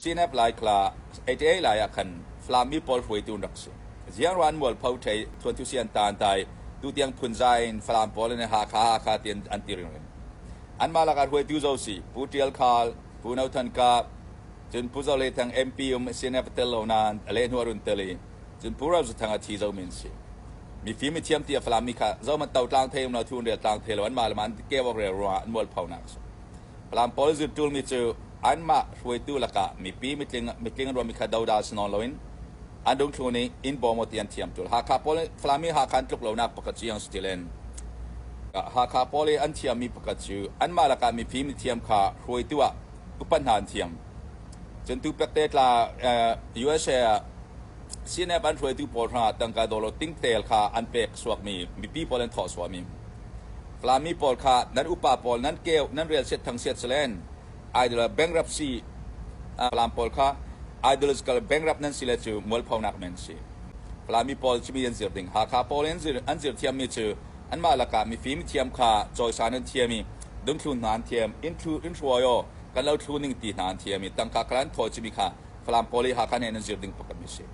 CNF Laikla 88 lai ah khan Falam mi pawl hruaitu an rak si. Ziangro an mualpho thei thuanthu si an taan tai tutiang phunzai in Falam pawl in Hakha Hakha ti an ti ringring. Anmah lakah hruaitu zo si Pu Tial Khal, Pu No Than Kap, cun Pu Zo Le Thang MP um CNF a tel lo nain a lehnu a run tel i cun Pu Ro Za Thang a thi zo min si. Mifim mithiam ti a Falam mi kha zo man to tlang thei um lo thu an rel tlang thei lo anmah le mah an kewak rel ruangah an mualphonak a si. Falam pawl zirtulmi cu anmah hruaitu lakah mipi mitling mitling an ruahmi kha dodal si nawn loin an dungthlu nih inn bawm ti an thiam tul. Hakha pawl Falam i Hakha an tluk lonak pakhat cu iang si ti len. Hakha pawl i an thiammi pakhat cu anmah lakah mipi mithiam kha hruaitu ah upat hna an thiam. Cun tupek te tla USA ah CNF an hruaitu pawl hrangah tangka dawlaw tingtel kha an pek suakmi mipi pawl an thawh suahmi. Falam pawl kha nan upa pawl nan keu nan rel siat thang siat selen idol bankruptcy Falam pawl kha ideological bankrupt nan si le cu mualphonak men si. Falami pawl cu mi an zir ding. Hakha pawl an zir an zir thiammi cu anmah lakah mifim thiam kha cawisan an thiam i dungthlu hna an thiam in thlu in hruai aw kan lo thlu ning ti hna an thiam i tangka kha an thawi cimi kha Falam pawl i Hakha nih an zir ding pakhat mi si.